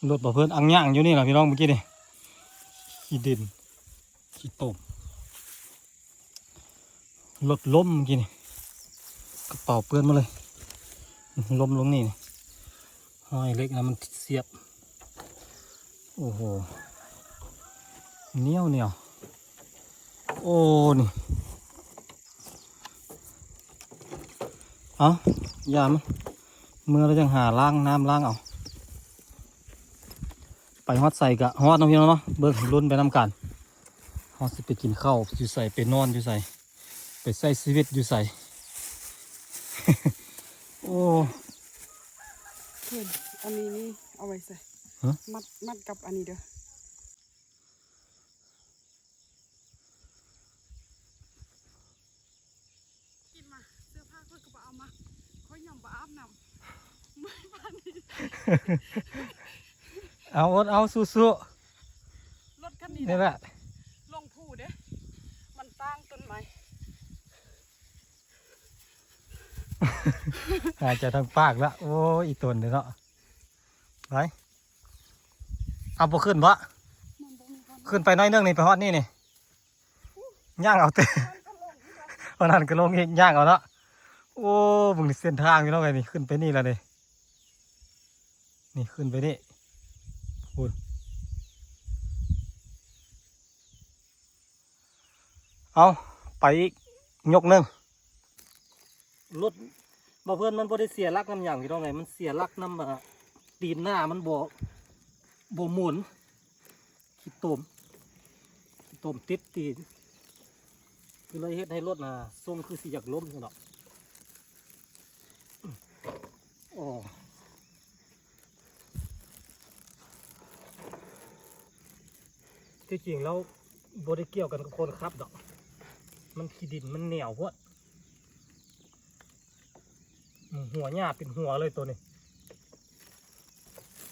ລົດບໍ່ເພິ່ນອັງຍ່າງຢູ່ນີ້ລະພີ່ນ້ອງ ມື້ກີ້ນີ້ ຂີ້ດິນ ຂີ້ຕົມ ລົດລົ້ມມື້ກີ້ນີ້ ກະເປົາເປື້ອນໝົດເລີຍ ລົ້ມລົງນີ້ ຮອຍເຫຼັກນະມັນສຽບ ໂອ້ໂຫ ໜຽວໆ ໂອ້ ນີ້ ເອົາ ຢ່າມັນ ເມື່ອແລ້ວຈັ່ງຫາລ້າງ ນ້ຳລ້າງເອົາ ໄປຮອດໃສກະຮອດເນາະພີ່ນ້ອງເນາະ ເບິ່ງລຸ້ນໄປນຳກັນ ເຮົາຊິໄປກິນເຂົ້າຢູ່ໃສ ໄປນອນຢູ່ໃສ ໄປໃຊ້ຊີວິດຢູ່ໃສ ໂອ້ ເຫັນ ອັນນີ້ນີ້ເອົາໄວ້ໃສ່ ຮະ ມັດ ມັດກັບອັນນີ້ເດີ. ກິນມາ ເສື້ອຜ້າຂ້ອຍກໍບໍ່ເອົາມາ ຂ້ອຍຍັງບໍ່ອາບນ້ຳ ເມື່ອຍປານນີ້ ເອົາ ອົດເອົາ ສູ້ໆ ລົດຄັນນີ້ ນີ້ແຫຼະ ລົງພູເດ້ ມັນຕ່າງຕົ້ນໄມ້ ຫາຍໃຈທາງປາກລະ ໂອ້ຍ ອີ່ຕົນເດ້ເນາະ ໄປ ເອົາ ບໍ່ຂຶ້ນບໍ່? ມັນບໍ່ມີບ່ອນ ຂຶ້ນໄປໜ້ອຍໜຶ່ງນີ້ ໄປຮອດນີ້ນີ້ ຍ່າງເອົາເຕະ ອັນນັ້ນກໍລົງອີກ ຍ່າງເອົາເນາະ ໂອ້ ເບິ່ງນີ້ເສັ້ນທາງພີ່ນ້ອງເອີຍ ນີ້ຂຶ້ນໄປນີ້ລະນີ້ ນີ້ຂຶ້ນໄປນີ້ ພຸ້ນ ເອົາ ໄປອີກຍົກໜຶ່ງ ລົດ ບໍ່ເພິ່ນມັນບໍ່ໄດ້ເສຍຫຼັກນຳຫຍັງພີ່ນ້ອງເອີຍ ມັນເສຍຫຼັກນຳ ອາ ຕີນໜ້າມັນບໍ່ ບໍ່ໝູນ ຂີ້ຕົມ ຂີ້ຕົມຕິດຕີນ ກໍເລີຍເຮັດໃຫ້ລົດນະຊົງຄືຊິຢາກລົ້ມຊັ້ນດອກ ໂອ້ ທີ່ຈິງແລ້ວບໍ່ໄດ້ກ່ຽວກັນກັບຄົນຂັບດອກ ມັນຂີ້ດິນມັນໜຽວໂພດ ຫົວຫຍ້າເປັນຫົວເລີຍໂຕນີ້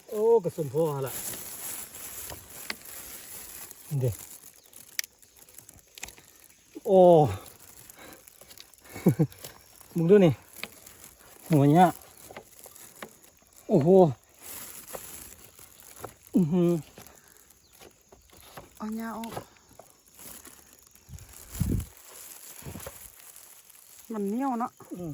ໂອ້ ກະສົມພໍຫັ້ນລະ ເດ້ ໂອ້ ເບິ່ງດູນີ້ ຫົວຫຍ້າ ໂອ້ໂຫ ອືຫື ເອົາຫຍ້າອອກ ມັນໜຽວເນາະ ອືມ.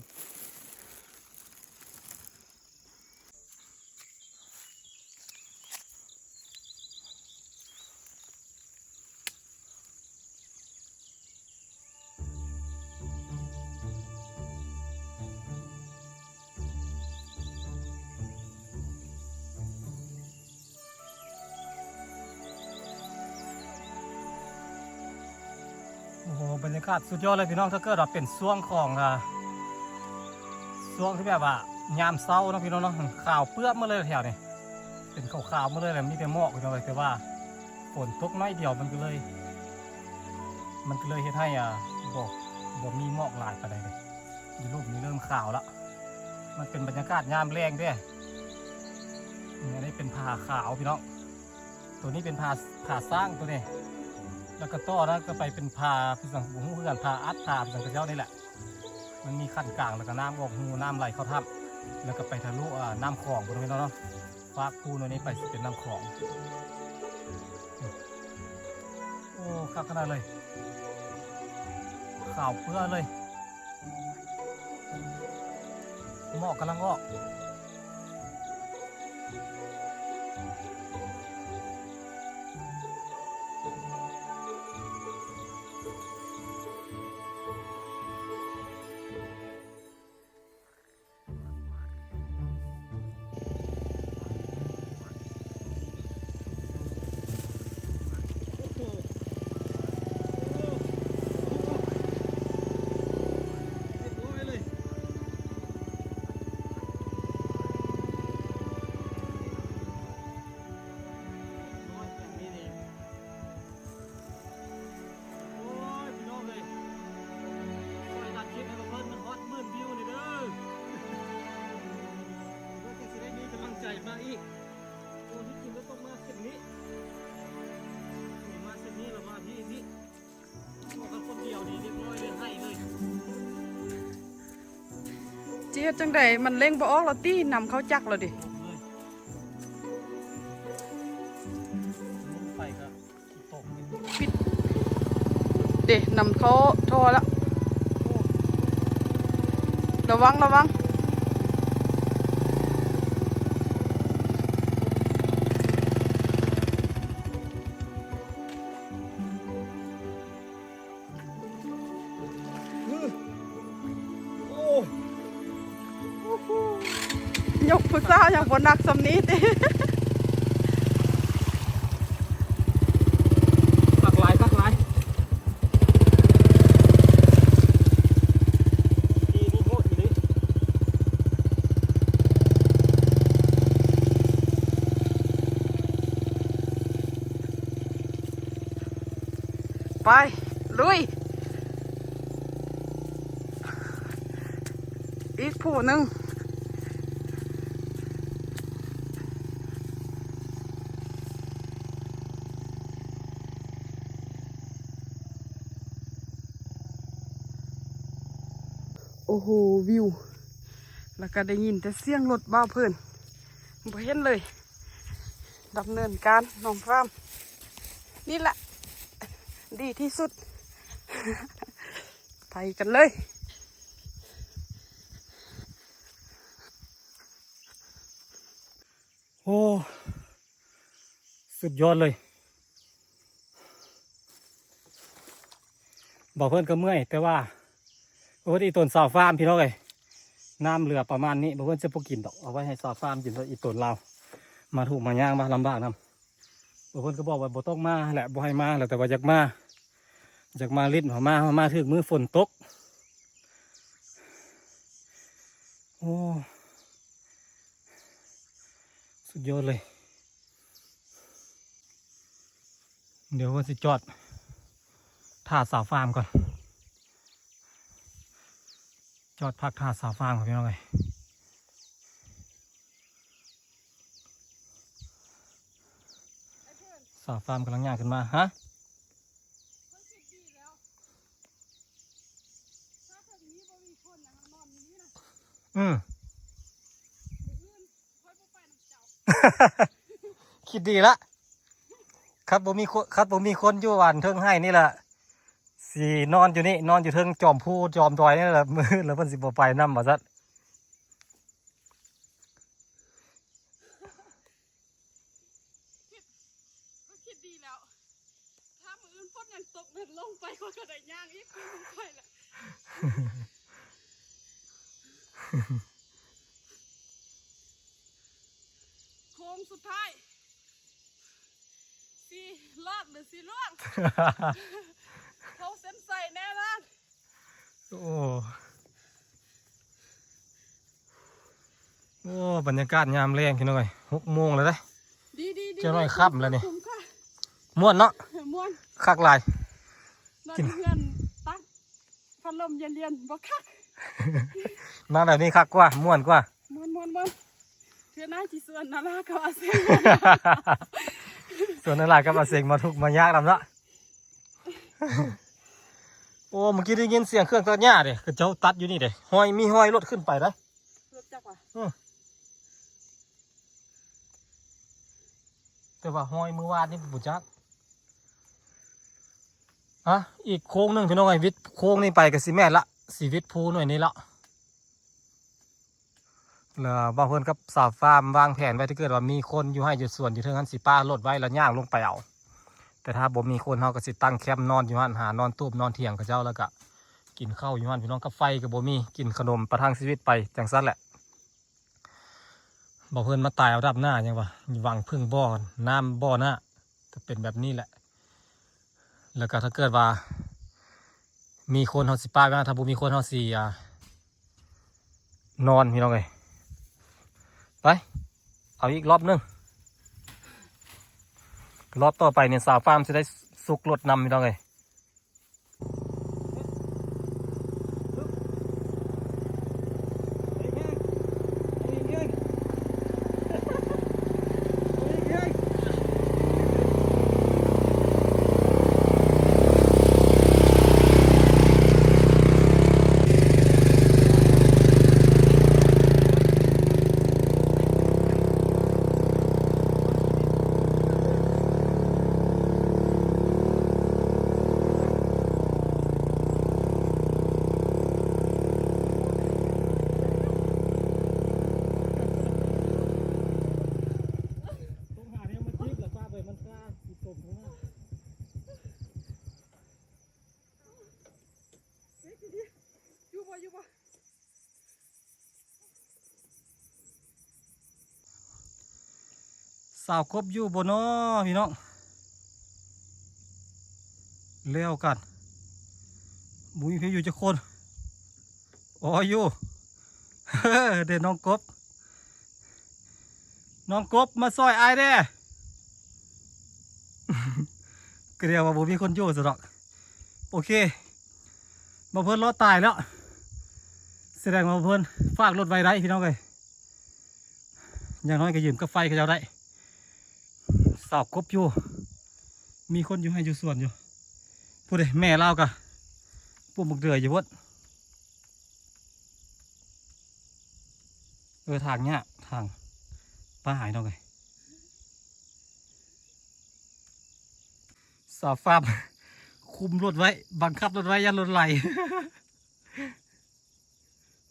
ໂອ້ໂຫ ບັນຍາກາດສຸດຍອດເລີຍພີ່ນ້ອງ ຖ້າເກີດວ່າເປັນຊ່ວງຂອງ ອາ ຊ່ວງທີ່ແບບວ່າຍາມເຊົ້າເນາະພີ່ນ້ອງເນາະ ຂາວເປືອກໝົດເລີຍແຖວນີ້ ເປັນຂາວໆໝົດເລີຍ ແລ້ວມີແຕ່ໝອກພີ່ນ້ອງເອີຍ ແຕ່ວ່າຝົນຕົກໜ້ອຍດຽວ ມັນກໍເລີຍ ມັນກໍເລີຍເຮັດໃຫ້ ອາ ບໍ່ ບໍ່ມີໝອກຫຼາຍປານໃດເດ້ ຢູ່ລຸ່ມນີ້ເລີ່ມຂາວລະ ມັນເປັນບັນຍາກາດຍາມແລງເດ້ ນີ້ ອັນນີ້ເປັນຜາຂາວພີ່ນ້ອງ ໂຕນີ້ເປັນຜາ ຜາຊ້າງໂຕນີ້ ແລ້ວກໍຕໍ່ນັ້ນກໍໄປເປັນຜາ ຄືຫຍັງບໍ່ຮູ້ຄືກັນ ຜາອັດ ຜາຫຍັງຂະເຈົ້ານີ້ແຫຼະ ມັນມີຂັ້ນກາງ ແລ້ວກໍນ້ຳອອກຮູ ນ້ຳໄຫຼເຂົ້າຖ້ຳ ແລ້ວກໍໄປທະລຸ ອາ ນ້ຳຂອງພຸ້ນເນາະ ຟາກພູໂນນນີ້ໄປຊິເປັນນ້ຳຂອງ ໂອ້ ຄັກຂະໜາດເລີຍ ຂາວເປືອກເລີຍ ໝອກກຳລັງອອກ. ໂອ້ຍ ພີ່ນ້ອງເອີຍ ຊ່ອຍດັນຄລິບໃຫ້ພວກເພິ່ນມັນຮອດໝື່ນວິວແດ່ເດີ ເພື່ອທີ່ຊິໄດ້ມີກຳລັງໃຈມາອີກ ໂອ້ ທີ່ຈິງກໍຕ້ອງມາເສັ້ນນີ້ ນີ້ມາເສັ້ນນີ້ແລ້ວມາພີ້ ພີ້ ເວົ້າກັນຄົນດຽວນີ້ ລຽບຮ້ອຍເລີຍ ໃຫ້ເລີຍ. ຊິເຮັດຈັ່ງໃດ ມັນເລັ່ງບໍ່ອອກແລ້ວຕິ ນຳເຂົ້າຈັກແລ້ວເດ. ໂອ້ຍ ໂອ້ຍ ເດ້ ນຳເຂົ້າທໍ່ແລ້ວ ລະວັງ ລະວັງ. ຍົກຜູ້ສາວຍັງບໍ່ໜັກສ່ຳນີ້ຕິ. ຄັກຫຼາຍ ຄັກຫຼາຍ. ໄປ ລຸຍ ອີກຜູ້ໜຶ່ງ. ໂອ້ໂຫ ວິວ ແລ້ວກໍໄດ້ຍິນແຕ່ສຽງລົດບ່າວເພິ່ນ ບໍ່ເຫັນເລີຍ. ດຳເນີນການນ້ອງຟາມ ນີ້ແຫຼະດີທີ່ສຸດ. ໄປກັນເລີຍ. ໂອ້ ສຸດຍອດເລີຍ. ບ່າວເພິ່ນກໍເມື່ອຍ ແຕ່ວ່າ ໂອ້ ອີ່ຕົນສາວຟາມ ພີ່ນ້ອງເອີຍ ນ້ຳເຫຼືອປະມານນີ້ ບ່າວເພິ່ນຈະບໍ່ກິນດອກ ເອົາໄວ້ໃຫ້ສາວຟາມກິນ ອີ່ຕົນລາວ ມາທຸກມາຍາກ ມາລຳບາກນຳ. ບ່າວເພິ່ນກໍບອກວ່າບໍ່ຕ້ອງມາແຫຼະ ບໍ່ໃຫ້ມາແຫຼະ ແຕ່ວ່າຢາກມາ ຢາກມາຫຼິ້ນ ເຮົາມາ ເຮົາມາຖືກມື້ຝົນຕົກ. ໂອ້ ສຸດຍອດເລີຍ. ດຽວວ່າຊິຈອດຖ້າສາວຟາມກ່ອນ ຈອດພັກຖ້າສາວຟາມກ່ອນ ພີ່ນ້ອງເອີຍ. ສາວຟາມກຳລັງຍ່າງຂຶ້ນມາ ຮະ? ອືມ ຄິດດີລະ ຄັນບໍ່ມີຄົນ ຄັນບໍ່ມີຄົນຢູ່ອັນເທິງໄຮ່ນີ້ລະ ຊິນອນຢູ່ນີ້ ນອນຢູ່ເທິງຈອມພູຈອມດອຍນີ້ລະ ມື້ອື່ນລະເພິ່ນຊິບໍ່ໄປນຳວ່າຊັ້ນ. ຄິດ ຂ້ອຍຄິດດີແລ້ວ ຖ້າມື້ອື່ນຝົນຍັງຕົກ ແມ່ນລົງໄປ ຂ້ອຍກໍໄດ້ຍ່າງອີກຄືຂອງຂ້ອຍແຫຼະ. ໂຄ້ງສຸດທ້າຍ ຊິລອດຫຼືຊິລ່ວງ ເຂົ້າເສັ້ນໄຊແນ່ນອນ. ໂອ້ ໂອ້ ບັນຍາກາດຍາມແລງ ພີ່ນ້ອງເອີຍ ຫົກໂມງແລ້ວເດ້. ດີໆໆ ເຈົ້ານ້ອຍຄ່ຳແລ້ວນີ້ ຄຸ້ມຄ່າ ມ່ວນເນາະ ມ່ວນ ຄັກຫຼາຍ ນອນຢູ່ເຮືອນ ຕັກພັດລົມເຢັນໆ ບໍ່ຄັກ ມາແບບນີ້ຄັກກວ່າ ມ່ວນກວ່າ ມ່ວນໆໆ. ເທື່ອໜ້າຊິຊວນນາລາກັບອາເຊັງ ຊວນນາລາກັບອາເຊັງມາທຸກມາຍາກນຳເນາະ. ໂອ້ ເມື່ອກີ້ໄດ້ຍິນສຽງເຄື່ອງຕັດຫຍ້າເດ້ ເຂົາເຈົ້າຕັດຢູ່ນີ້ເດ້ ຮອຍ ມີຮອຍລົດຂຶ້ນໄປໄດ໋ ລົດຈັກຫວາ? ເອີ ແຕ່ວ່າຮອຍມື້ວານນີ້ບໍ່ຈັກ. ອະ ອີກໂຄ້ງໜຶ່ງ ພີ່ນ້ອງເອີຍ ວິດໂຄ້ງນີ້ໄປກໍຊິແມ່ນລະ ຊິວິດພູໜ່ວຍນີ້ລະ. ແລ້ວບ່າວເພິ່ນກັບສາວຟາມວາງແຜນໄວ້ ຖ້າເກີດວ່າມີຄົນຢູ່ໄຮ່ຢູ່ສວນຢູ່ເທິງຫັ້ນ ຊິປາລົດໄວ້ແລ້ວຍ່າງລົງໄປເອົາ. ແຕ່ຖ້າບໍ່ມີຄົນ ເຮົາກໍຊິຕັ້ງແຄມນອນຢູ່ຫັ້ນ ຫານອນຕູບນອນຖຽງເຂົາເຈົ້າ ແລ້ວກໍກິນເຂົ້າຢູ່ຫັ້ນ ພີ່ນ້ອງ ກັບໄຟກໍບໍ່ມີ ກິນຂະໜົມປະທັງຊີວິດໄປຈັ່ງຊັ້ນແຫຼະ. ບ່າວເພິ່ນມາຕາຍເອົາດຳໜ້າຫຍັງວະ ຫວັງເພິ່ງບໍ່ ນ້ຳບໍ່ໜ້າ ກໍເປັນແບບນີ້ແຫຼະ. ແລ້ວກໍຖ້າເກີດວ່າມີຄົນເຮົາຊິປະໄວ້ ຖ້າບໍ່ມີຄົນເຮົາຊິ ອ່າ ນອນ ພີ່ນ້ອງເອີຍ. ໄປ ເອົາອີກລອບໜຶ່ງ ລອບຕໍ່ໄປນີ້ສາວຟາມຊິໄດ້ຊຸກລົດນຳ ພີ່ນ້ອງເອີຍ. ໂ ຢູ່ບໍ່? ສາວກົບຢູ່ບໍ່ນໍພີ່ນ້ອງ? ແລ້ວກັນ ບໍ່ມີໃຜຢູ່ຈັກຄົນ. ອໍ ຢູ່ ເດ້ນ້ອງກົບ ນ້ອງກົບ ມາຊ່ອຍອ້າຍແດ່. ກໍດຽວວ່າບໍ່ມີຄົນຢູ່ຊະດອກ. ໂອເຄ ບ່າວເພິ່ນລໍຕາຍແລ້ວ ສະແດງວ່າເພິ່ນຝາກລົດໄວ້ໄດ້ພີ່ນ້ອງເອີຍ. ຢ່າງໜ້ອຍກໍຢືມກັບໄຟເຂົາເຈົ້າໄດ້. ສາວກົບຢູ່ ມີຄົນຢູ່ໄຮ່ຢູ່ສວນຢູ່. ຜູ້ໃດ ແມ່ລາວກະປູກບັກເດືອຢູ່ພຸ້ນ. ເອີ ທາງຍາກ ທາງປ່າພີ່ນ້ອງເອີຍ. ສາວຟາບຄຸມລົດໄວ້ ບັງຄັບລົດໄວ້ ຢ້ານລົດໄຫຼ.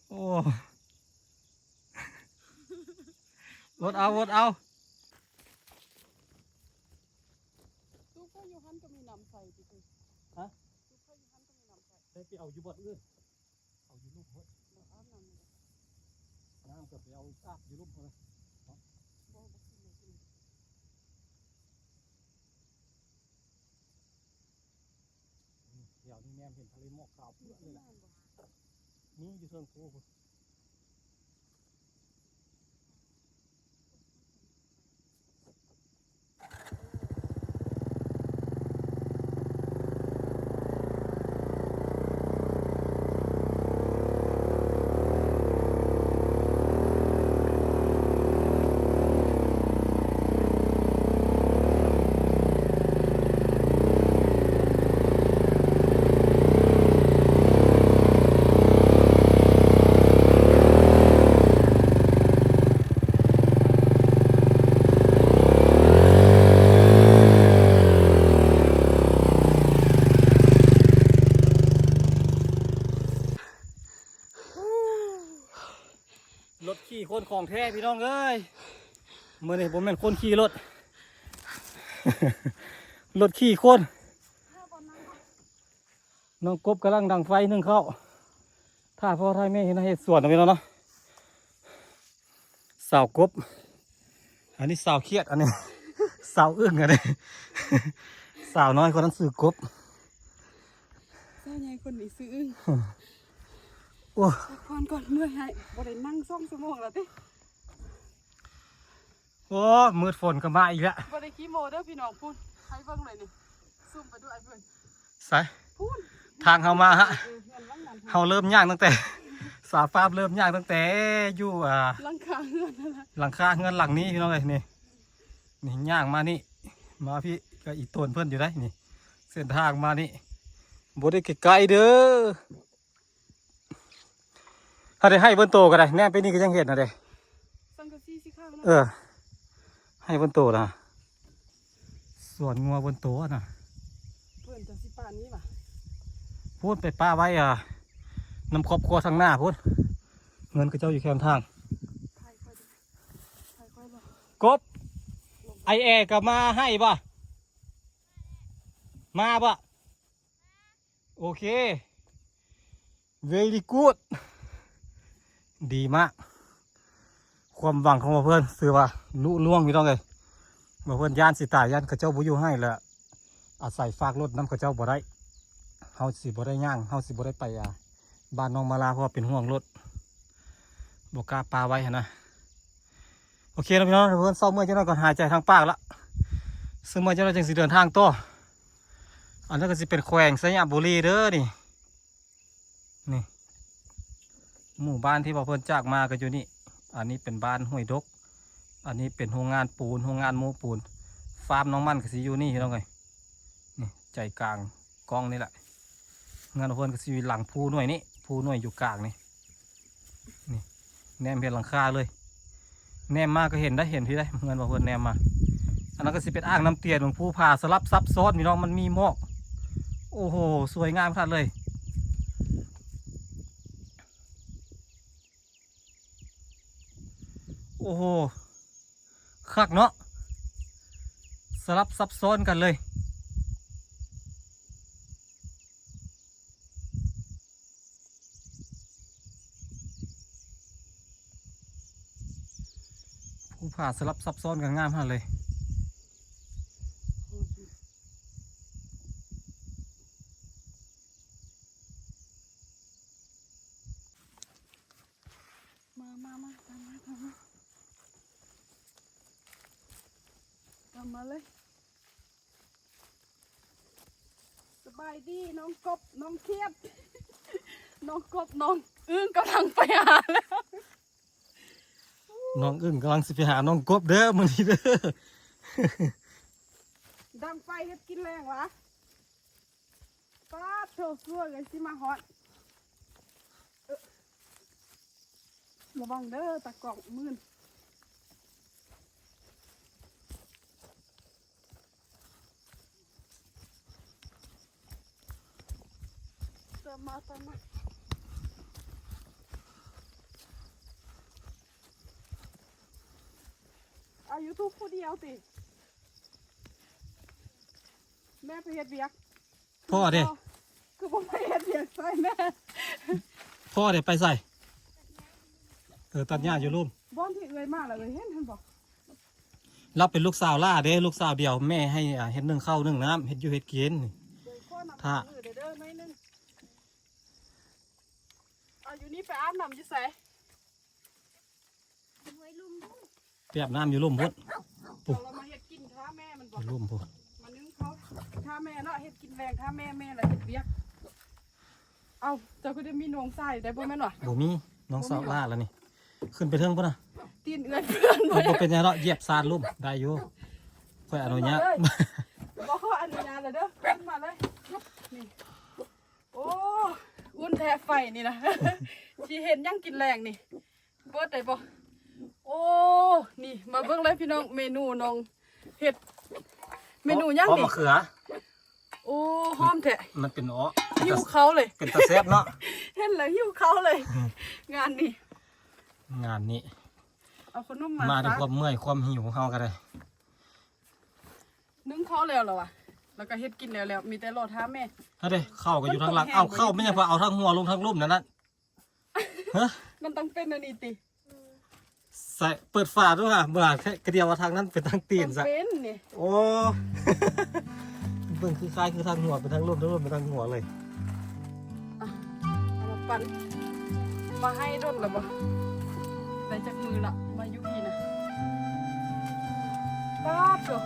ໂອ້ ລົດເອົາ ລົດເອົາ. ຕູ້ຂ້ອຍຢູ່ຫັ້ນກໍມີນ້ຳໃສ່ຕິ. ຮະ? ຕູ້ຂ້ອຍຢູ່ຫັ້ນກໍມີນ້ຳໃສ່. ໄດ້ໄປເອົາຢູ່ບ່ອນອື່ນ. ເອົາຢູ່ລຸ່ມພຸ້ນ. ບໍ່ອາບນ້ຳ. ນ້ຳກໍໄປເອົາອາບຢູ່ລຸ່ມພຸ້ນ. ບໍ່ ບໍ່ກິນເລີຍ. ອືມ ດຽວນີ້ແນມເຫັນທະເລໝອກຂາວເຜືອກເລີຍແຫຼະ. ນີ້ຢູ່ເທິງພູພຸ້ນ. ລົດຂີ່ຄົນຂອງແທ້ພີ່ນ້ອງເອີຍ. ມື້ນີ້ບໍ່ແມ່ນຄົນຂີ່ລົດ ລົດຂີ່ຄົນ. ນ້ອງກົບກຳລັງດັງໄຟໜຶ້ງເຂົ້າ ຖ້າພໍ່ຖ້າແມ່ເຮັດໄຮ່ເຮັດສວນເນາະພີ່ນ້ອງເນາະ. ສາວກົບ ອັນນີ້ສາວຂຽດ ອັນນີ້ສາວອຶ່ງ ອັນນີ້ສາວນ້ອຍຄົນນັ້ນຊື່ກົບ ສາວໃຫຍ່ຄົນນີ້ຊື່ອຶ່ງ. ໂອ້ ພັກຜ່ອນກ່ອນ ເມື່ອຍໃຫ້ ບໍ່ໄດ້ນັ່ງສອງຊົ່ວໂມງແລ້ວຕິ. ໂອ້ ມືດຝົນກໍມາອີກແລ້ວ. ບໍ່ໄດ້ຂີ້ໂມ້ເດີພີ່ນ້ອງ. ພຸ້ນ ໃຫ້ເບິ່ງເລີຍນີ້ ຊູມໄປດູອ້າຍເພິ່ນ. ໃສ? ພຸ້ນ ທາງເຮົາມາຮະ ເອີ ເຮືອນຫຼັງນັ້ນ ເຮົາເລີ່ມຍ່າງຕັ້ງແຕ່ ສາວຟາບເລີ່ມຍ່າງຕັ້ງແຕ່ຢູ່ ອ່າ ຫຼັງຄາເຮືອນນັ້ນແຫຼະ ຫຼັງຄາເຮືອນຫຼັງນີ້ພີ່ນ້ອງເອີຍ. ນີ້ ນີ້ຍ່າງມານີ້ ມາພີ້ ກໍອີ່ຕົນເພິ່ນຢູ່ໄດ໋ນີ້. ເສັ້ນທາງມານີ້ ບໍ່ໄດ້ໃກ້ໆເດີ. ຖ້າໄດ້ໄຮ່ເບິ່ນໂຕກໍໄດ້ ແນມໄປນີ້ກໍຍັງເຫັນຫັ້ນເດ້ ສັງກະສີສີຂາວເນາະ. ເອີ ໄຮ່ເບິ່ນໂຕນະ ສວນງົວເບິ່ນໂຕນະ. ເພິ່ນຈະຊິປານນີ້ຫວາ? ພຸ້ນໄປປະໄວ້ ອ່າ ນຳຄອບຄົວທາງໜ້າພຸ້ນ ເຮືອນເຂົາເຈົ້າຢູ່ແຄມທາງ. ກົບ ໄອແອກໍມາໃຫ້ບໍ່? ມາບໍ່? ໂອເຄ very good ດີມາກ. ຄວາມຫວັງຂອງບ່າວເພິ່ນຖືວ່າລຸລ່ວງພີ່ນ້ອງເອີຍ. ບ່າວເພິ່ນຢ້ານຊິຕາຍ ຢ້ານເຂົາເຈົ້າບໍ່ຢູ່ໃຫ້ ແລະ ອາໄສຝາກລົດນຳເຂົາເຈົ້າບໍ່ໄດ້. ເຮົາຊິບໍ່ໄດ້ຍ່າງ ເຮົາຊິບໍ່ໄດ້ໄປ ອ່າ ບ້ານນ້ອງມາລາ ເພາະວ່າເປັນຫ່ວງລົດ ບໍ່ກ້າປະໄວ້ຫັ້ນນະ. ໂອເຄເນາະພີ່ນ້ອງ ເພິ່ນເຊົາເມື່ອຍຈັກໜ້ອຍກ່ອນ ຫາຍໃຈທາງປາກລະ ເຊົາເມື່ອຍຈັກໜ້ອຍຈັ່ງຊິເດີນທາງຕໍ່. ອັນນັ້ນກໍຊິເປັນແຂວງໄຊຍະບູລີເດີນີ້. ນີ້ ໝູ່ບ້ານທີ່ວ່າເພິ່ນຈາກມາກໍຢູ່ນີ້. ອັນນີ້ເປັນບ້ານຫ້ວຍດົກ ອັນນີ້ເປັນໂຮງງານປູນ ໂຮງງານໂມ້ປູນ. ຟາມນ້ອງມັນກໍຊິຢູ່ນີ້ພີ່ນ້ອງເອີຍ. ນີ້ໃຈກາງກ້ອງນີ້ແຫຼະ. ເຮືອນຂອງເພິ່ນກໍຊິຢູ່ຫຼັງພູໜ່ວຍນີ້ ພູໜ່ວຍຢູ່ກາງນີ້. ນີ້ ແນມເຫັນຫຼັງຄາເລີຍ ແນມມາກໍເຫັນໄດ໋ ເຫັນພີ້ໄດ໋ ເຮືອນຂອງເພິ່ນແນມມາ. ອັນນັ້ນກໍຊິເປັນອ່າງນ້ຳຕຽນຂອງພູຜາສະຫຼັບຊັບຊ້ອນພີ່ນ້ອງ ມັນມີໝອກ. ໂອ້ໂຫ ສວຍງາມຂະໜາດເລີຍ. ໂອ້ໂຫ ຄັກເນາະ ສະຫຼັບຊັບຊ້ອນກັນເລີຍ. ຜ້າສະຫຼັບຊັບຊ້ອນກັນງາມຂະໜາດເລີຍ. ມາ ມາ ມາ ຕາມມາ ຕາມມາ ຕາມມາເລີຍ. ສະບາຍດີນ້ອງກົບ ນ້ອງຂຽດ ນ້ອງກົບ ນ້ອງອຶ່ງກຳລັງໄປຫາແລ້ວ. ນ້ອງອຶ່ງກຳລັງຊິໄປຫານ້ອງກົບເດີ ມື້ນີ້ເດີ. ດັງໄຟເຮັດກິນແລງຫວາ. ປາດໂທ້ ຊົ່ວເອີຍ ຊິມາຮອດ. ເອີ ລະວັງເດີ ຕາກ້ອງມື່ນ. ຕາມມາ ຕາມມາ. ເອົາຢູ່ທຸກຜູ້ດຽວຕິ? ແມ່ໄປເຮັດວຽກ. ພໍ່ເດ້? ຄືບໍ່ໄປເຮັດວຽກຊ່ອຍແມ່? ພໍ່ເດ້ໄປໃສ? ເອີ ຕັດຫຍ້າຢູ່ລຸ່ມ. ບ່ອນທີ່ເອື້ອຍມາລະເອື້ອຍເຫັນຫັ້ນບໍ່? ລາວເປັນລູກສາວຫຼ້າເດ້ ລູກສາວດຽວ ແມ່ໃຫ້ ອ່າ ເຮັດໜຶ້ງເຂົ້າໜຶ້ງນ້ຳ ເຮັດຢູ່ເຮັດກິນ. ຖ້າ ເດີ ເດີ ໜ້ອຍໜຶ່ງ. ເອົາ ຢູ່ນີ້ໄປອາບນ້ຳຢູ່ໃສ? ຫ້ວຍລຸ່ມພຸ້ນ. ໄປອາບນ້ຳຢູ່ລຸ່ມພຸ້ນ. ປຸ້ນ ເອົາລະມາເຮັດກິນຖ້າແມ່ມັນບໍ່? ຢູ່ລຸ່ມພຸ້ນ. ມາໜຶ້ງເຂົ້າຖ້າແມ່ເນາະ ເຮັດກິນແລງຖ້າແມ່ ແມ່ລະເຮັດວຽກ. ເອົ້າ ເຈົ້າຄືໄດ້ມີນ້ອງຊາຍໄດ້ບໍ່ແມ່ນຫວາ? ບໍ່ມີ ນ້ອງສາວຫຼ້າລະນີ້. ຂຶ້ນໄປເທິງພຸ້ນນະ ຕີນເອື້ອຍເພື່ອນ. ບໍ່ ບໍ່ເປັນຫຍັງດອກ ຢຽບຊານລຸ່ມໄດ້ຢູ່ ຂ້ອຍອະນຸຍາດ. ບໍ່ ຂໍອະນຸຍາດລະເດີ ຂຶ້ນມາເລີຍ. ນີ້ ໂອ້ ອຸ່ນແທ້ໄຟນີ້ນະ. ຊິເຮັດຫຍັງກິນແລງນີ້? ເປີດໄດ້ບໍ່? ໂອ້ ນີ້ມາເບິ່ງເລີຍພີ່ນ້ອງ ເມນູນ້ອງເຮັດ ເມນູຫຍັງນີ້? ຫອມມະເຂືອ. ໂອ້ ຫອມແທ້ ມັນເປັນເອາະ ຫິວເຂົ້າເລີຍ ເປັນຕາແຊບເນາະ. ເຫັນແລ້ວຫິວເຂົ້າເລີຍ. ອືມ ງານນີ້ ງານນີ້ ເອົາຂະໜົມມາ ມາດ້ວຍຄວາມເມື່ອຍຄວາມຫິວຂອງເຮົາກໍໄດ້. ໜຶ້ງເຂົ້າແລ້ວລະວະ ແລ້ວກໍເຮັດກິນແລ້ວ ແລ້ວມີແຕ່ລໍຖ້າແມ່. ເອົາເດ້ ເຂົ້າກໍຢູ່ທາງຫຼັງ. ເອົາ ເຂົ້າແມ່ນຫຍັງ ເອົາທາງຫົວລົງທາງລຸ່ມນັ້ນນະ? ຮະ ມັນຕ້ອງເປັນອັນນີ້ຕິ? ໃສ່ ເປີດຝາດູຫາ ບໍ່ຫາ ກະດຽວວ່າທາງນັ້ນເປັນທາງຕີນຊະ. ເປັນນີ້ ໂອ້ ເບິ່ງຄືຄ້າຍຄືທາງຫົວ ເປັນທາງລຸ່ມ ທາງລຸ່ມເປັນທາງຫົວເລີຍ. ອ່ະ ເອົາມາປັ່ນ ມາໃຫ້ດົນລະບໍ່? ໄດ້ຈັກມື້ລະ ມາຢູ່ພີ້ນະ? ປາດໂທ້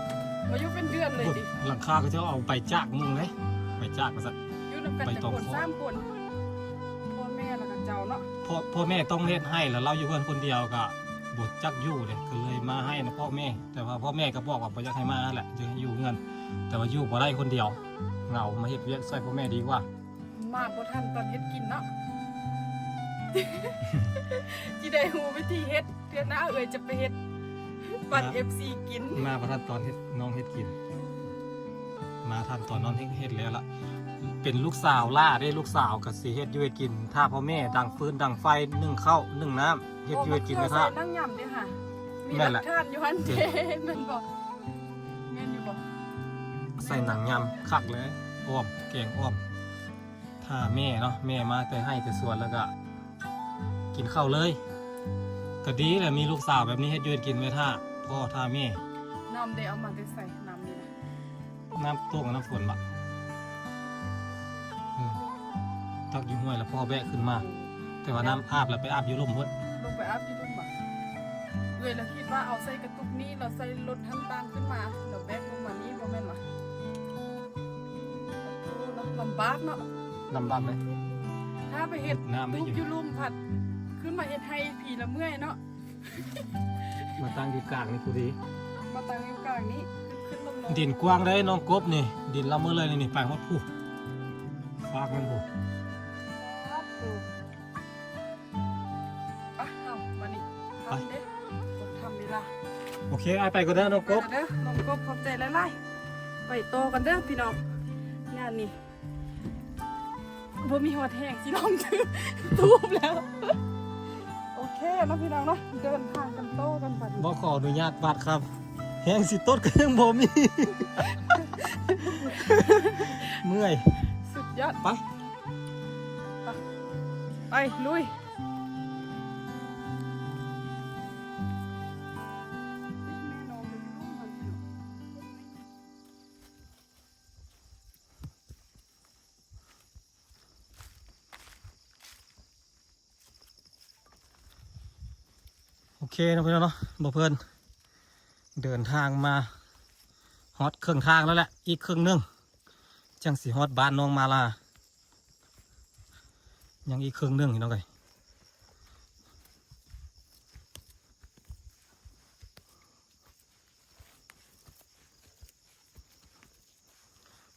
ມາຢູ່ເປັນເດືອນເລີຍຕິ? ຫຼັງຄາເຂົາເຈົ້າເອົາໃບຈາກມຸງເດ້ ໃບຈາກວ່າຊັ້ນ. ຢູ່ນຳກັນຈັກຄົນ? ສາມຄົນ ພໍ່ແມ່ແລ້ວກໍເຈົ້າເນາະ. ພໍ່ ພໍ່ແມ່ຕ້ອງເຮັດໃຫ້ ແລ້ວລາວຢູ່ເຮືອນຄົນດຽວກໍບໍ່ຈັກຢູ່ເດ້ ກໍເລີຍມາໃຫ້ນຳພໍ່ແມ່. ແຕ່ວ່າພໍ່ແມ່ກໍບອກວ່າບໍ່ຢາກໃຫ້ມາແຫຼະ ຢາກໃຫ້ຢູ່ເຮືອນ ແຕ່ວ່າຢູ່ບໍ່ໄດ້ຄົນດຽວ ເຫງົາ ມາເຮັດວຽກຊ່ອຍພໍ່ແມ່ດີກວ່າ. ມາບໍ່ທັນຕອນເຮັດກິນເນາະ ຊິໄດ້ຮູ້ວິທີເຮັດ. ເທື່ອໜ້າເອື້ອຍຈະໄປເຮັດປັນ ເອັຟຊີ ກິນ. ມາບໍ່ທັນຕອນເຮັດ ນ້ອງເຮັດກິນ ມາທັນຕອນນ້ອງເຮັດ ເຮັດແລ້ວລະ. ເປັນລູກສາວຫຼ້າເດ້ ລູກສາວກໍຊິເຮັດຢູ່ເຮັດກິນ ຖ້າພໍ່ແມ່ດັງຟືນດັງໄຟ ໜຶ້ງເຂົ້າໜຶ້ງນ້ຳ ເຮັດຢູ່ເຮັດກິນແມ່. ໃສ່ໜັງຍຳເດ້ຫາ ມີຫຼັກຖານຢູ່ຫັ້ນເດ້. ແມ່ນບໍ່? ແມ່ນຢູ່ບໍ່? ໃສ່ໜັງຍຳຄັກເລີຍ ອ້ອມ ແກງອ້ອມ. ຖ້າແມ່ເນາະ ແມ່ມາແຕ່ໄຮ່ແຕ່ສວນແລ້ວກະກິນເຂົ້າເລີຍ ກະດີແຫຼະ. ມີລູກສາວແບບນີ້ເຮັດຢູ່ເຮັດກິນໄວ້ຖ້າພໍ່ຖ້າແມ່. ນ້ຳເດ້ ເອົາມາແຕ່ໃສ ນ້ຳນີ້ນະ? ນ້ຳຕົກ ນ້ຳຝົນບະ? ເອີ ຕັກຢູ່ຫ້ວຍແລ້ວພໍ່ແບກຂຶ້ນມາ. ແຕ່ວ່ານ້ຳອາບແລ້ວໄປອາບຢູ່ລຸ່ມພຸ້ນ. ລົງໄປອາບຢູ່ລຸ່ມບະ? ເອື້ອຍລະຄິດວ່າເອົາໃສ່ກະຕຸກນີ້ ລະໃສ່ລົດຫັ້ນຕາງຂຶ້ນມາ ລະແບກລົງມານີ້ ບໍ່ແມ່ນຫວາ? ໂອ້ ລຳບາກເນາະ ລຳບາກເລີຍ. ຖ້າໄປເຮັດຕຸກຢູ່ລຸ່ມພັດ ຂຶ້ນມາເຮັດໄຮ່ພີລະເມື່ອຍເນາະ. ມາຕັ້ງຢູ່ກາງນີ້ພໍດີ ມາຕັ້ງຢູ່ກາງນີ້ ຂຶ້ນໆລົງໆ. ດິນກວ້າງເດ້ນ້ອງກົບນີ້ ດິນລຳເມີເລີຍນີ້ ໄປຮອດພຸ້ນ ຟາກມັນພຸ້ນ. ປະ ເຮົາມານີ້ ໄປ ທຳເດ້ ທຳເວລາ. ໂອເຄ ອ້າຍໄປກ່ອນເດີນ້ອງກົບ ໄປກ່ອນເດີນ້ອງກົບ ຂອບໃຈຫຼາຍໆ. ໄປຕໍ່ກັນເດີພີ່ນ້ອງ ງານນີ້ບໍ່ມີຮອດແຮງຊິລອງຖືຕູບແລ້ວ. ໂອເຄເນາະພີ່ນ້ອງເນາະ ເດີນທາງກັນຕໍ່ກັນບັດນີ້. ບໍ່ຂໍອະນຸຍາດບາດຄຳ ແຮງຊິຕົດກໍຍັງບໍ່ມີ ເມື່ອຍ ສຸດຍອດ. ໄປ ໄປ ໄປ ລຸຍ. เคเนาะพี่น้องเนาะ บ่าวเพิ่นเดินทางมาฮอดครึ่งทางแล้วแหละ อีกครึ่งหนึ่งจั่งสิฮอดบ้านน้องมาลา ยังอีกครึ่งหนึ่งพี่น้องเอ้ย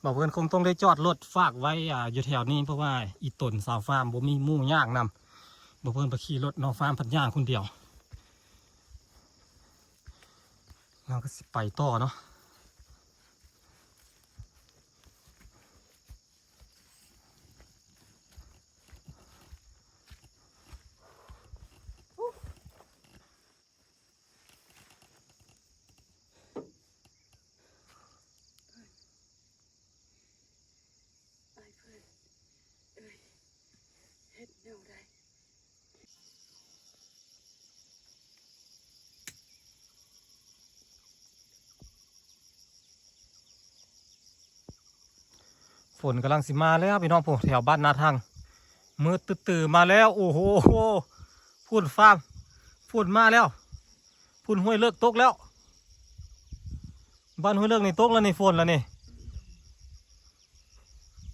บ่าวเพิ่นคงต้องได้จอดรถฝากไว้ อ่า อยู่แถวนี้ เพราะว่าอีตนสาวฟาร์มบ่มีหมู่ย่างนำ บ่าวเพิ่นไปขี่รถ น้องฟาร์มพัดย่างคนเดียว เราก็สิไปต่อเนาะ ອ້າຍເພິ່ນເອີຍ ເຮັດແນວໃດ? ຝົນກຳລັງຊິມາແລ້ວພີ່ນ້ອງ ໂອ້ ແຖວບ້ານນາທັງ ມືດຕຶດໆມາແລ້ວ ໂອ້ໂຫ ພຸ້ນຟ້າ ຝົນມາແລ້ວ ພຸ້ນ ຫ້ວຍເລິກຕົກແລ້ວ ບ້ານຫ້ວຍເລິກນີ້ຕົກແລ້ວນີ້ ຝົນແລ້ວນີ້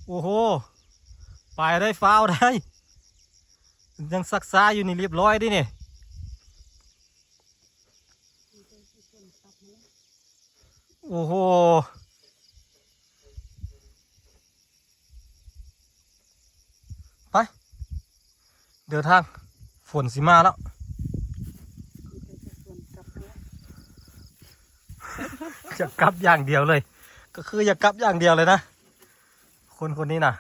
ໂອ້ໂຫ ໄປໄດ້ ຟ້າວໄດ້ ຍັງຊັກຊ້າຢູ່ນີ້ ລຽບຮ້ອຍເດ້ນີ້ ໂອ້ໂຫ ໄປ ເດີນທາງ ຝົນຊິມາແລ້ວ ຢາກກັບຢ່າງດຽວເລີຍ ກໍຄືຢາກກັບຢ່າງດຽວເລີຍນະ ຄົນຄົນນີ້ນະ.